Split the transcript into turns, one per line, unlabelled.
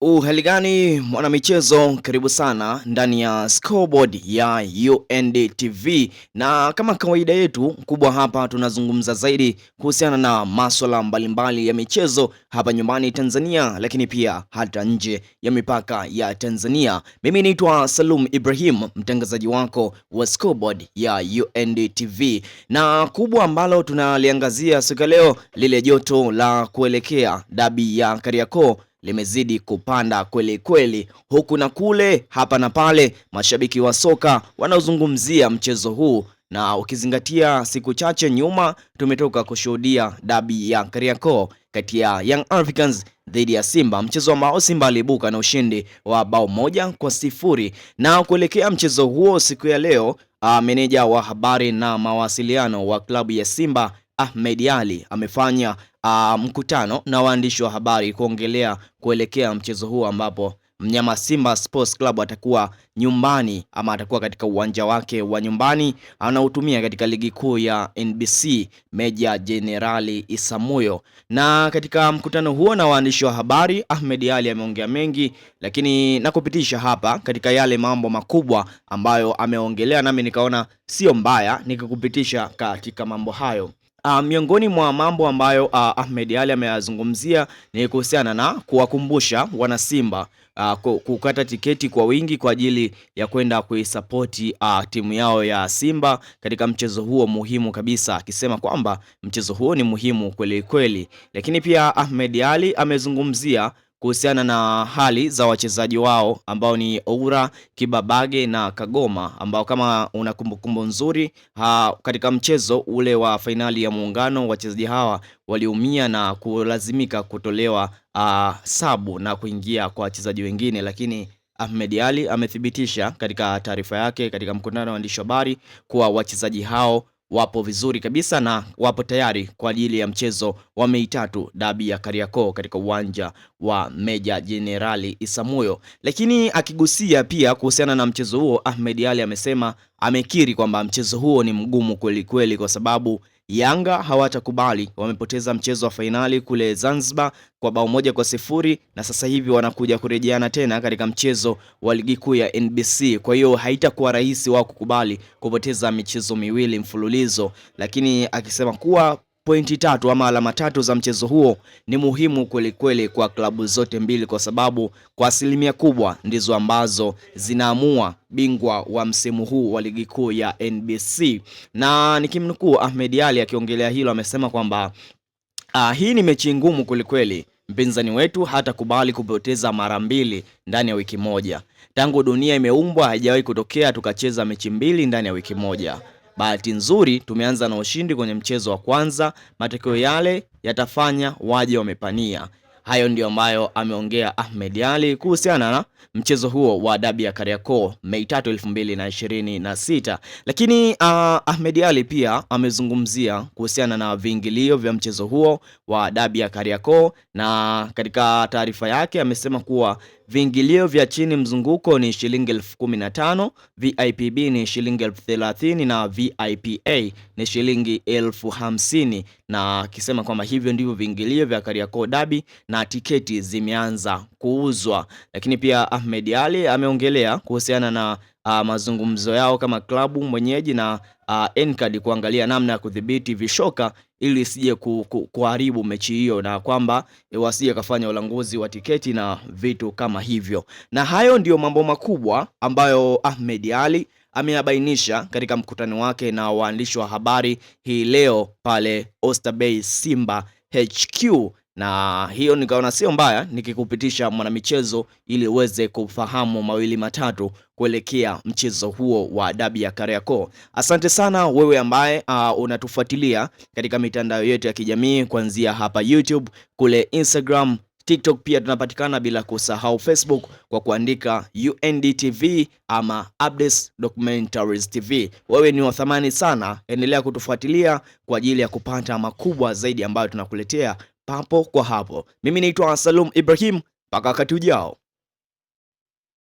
Uhali gani mwanamichezo, karibu sana ndani ya scoreboard ya UND TV, na kama kawaida yetu kubwa hapa tunazungumza zaidi kuhusiana na masuala mbalimbali ya michezo hapa nyumbani Tanzania, lakini pia hata nje ya mipaka ya Tanzania. Mimi naitwa Salum Ibrahim, mtangazaji wako wa scoreboard ya UND TV, na kubwa ambalo tunaliangazia siku ya leo, lile joto la kuelekea dabi ya Kariakoo limezidi kupanda kweli kweli, huku na kule, hapa na pale, mashabiki wa soka wanaozungumzia mchezo huu, na ukizingatia siku chache nyuma tumetoka kushuhudia dabi ya Kariakoo kati ya Young Africans dhidi ya Simba, mchezo ambao Simba aliibuka na ushindi wa bao 1-0. Na kuelekea mchezo huo siku ya leo, meneja wa habari na mawasiliano wa klabu ya Simba Ahmed Ally amefanya mkutano na waandishi wa habari kuongelea kuelekea mchezo huo ambapo mnyama Simba Sports Club atakuwa nyumbani ama atakuwa katika uwanja wake wa nyumbani anaotumia katika ligi kuu ya NBC Meja Jenerali Isamuyo. Na katika mkutano huo na waandishi wa habari, Ahmed Ally ameongea mengi, lakini nakupitisha hapa katika yale mambo makubwa ambayo ameongelea, nami nikaona sio mbaya nikikupitisha katika mambo hayo. Miongoni mwa mambo ambayo Ahmed Ally ameyazungumzia ni kuhusiana na kuwakumbusha wanasimba kukata tiketi kwa wingi kwa ajili ya kwenda kuisapoti timu yao ya Simba katika mchezo huo muhimu kabisa, akisema kwamba mchezo huo ni muhimu kweli kweli. Lakini pia Ahmed Ally amezungumzia kuhusiana na hali za wachezaji wao ambao ni Oura, Kibabage na Kagoma ambao kama una kumbukumbu nzuri katika mchezo ule wa fainali ya Muungano wachezaji hawa waliumia na kulazimika kutolewa sabu na kuingia kwa wachezaji wengine, lakini Ahmed Ally amethibitisha katika taarifa yake katika mkutano wa waandishi wa habari kuwa wachezaji hao wapo vizuri kabisa na wapo tayari kwa ajili ya mchezo wa Mei 3 dabi ya Kariakoo katika uwanja wa Meja Jenerali Isamuyo. Lakini akigusia pia kuhusiana na mchezo huo, Ahmed Ally amesema, amekiri kwamba mchezo huo ni mgumu kweli kweli kwa sababu Yanga hawatakubali. Wamepoteza mchezo wa fainali kule Zanzibar kwa bao 1-0 na sasa hivi wanakuja kurejeana tena katika mchezo wa ligi kuu ya NBC. Kwa hiyo haitakuwa rahisi wao kukubali kupoteza michezo miwili mfululizo, lakini akisema kuwa pointi 3 ama alama 3 za mchezo huo ni muhimu kweli kweli kwa klabu zote mbili, kwa sababu kwa asilimia kubwa ndizo ambazo zinaamua bingwa wa msimu huu wa ligi kuu ya NBC. Na nikimnukuu Ahmed Ally akiongelea hilo amesema kwamba hii ni mechi ngumu kweli kweli. Mpinzani wetu hatakubali kupoteza mara mbili ndani ya wiki moja. Tangu dunia imeumbwa haijawahi kutokea tukacheza mechi mbili ndani ya wiki moja. Bahati nzuri tumeanza na ushindi kwenye mchezo wa kwanza, matokeo yale yatafanya waje wamepania. Hayo ndio ambayo ameongea Ahmed Ally kuhusiana na mchezo huo wa dabi ya Kariakoo Mei 3, 2026. Lakini Ahmed Ally pia amezungumzia kuhusiana na viingilio vya mchezo huo wa dabi ya Kariakoo, na katika taarifa yake amesema kuwa viingilio vya chini mzunguko ni shilingi 15,000, VIPB ni shilingi 30,000 na VIPA ni shilingi 50,000, na akisema kwamba hivyo ndivyo viingilio vya Kariakoo Derby na tiketi zimeanza kuuzwa. Lakini pia Ahmed Ally ameongelea kuhusiana na mazungumzo yao kama klabu mwenyeji na Ncard kuangalia namna ya kudhibiti vishoka ili isije kuharibu mechi hiyo, na kwamba wasije kafanya ulanguzi wa tiketi na vitu kama hivyo. Na hayo ndiyo mambo makubwa ambayo Ahmed Ally ameyabainisha katika mkutano wake na waandishi wa habari hii leo pale Oysterbay Simba HQ. Na hiyo nikaona sio mbaya nikikupitisha mwanamichezo ili uweze kufahamu mawili matatu kuelekea mchezo huo wa dabi ya Kariakoo. Asante sana wewe ambaye unatufuatilia katika mitandao yetu ya kijamii kuanzia hapa YouTube, kule Instagram, TikTok pia tunapatikana, bila kusahau Facebook kwa kuandika UNDTV ama Updates Documentaries TV. Wewe ni wa thamani sana, endelea kutufuatilia kwa ajili ya kupata makubwa zaidi ambayo tunakuletea papo kwa hapo. Mimi naitwa Salum Ibrahim, mpaka wakati ujao.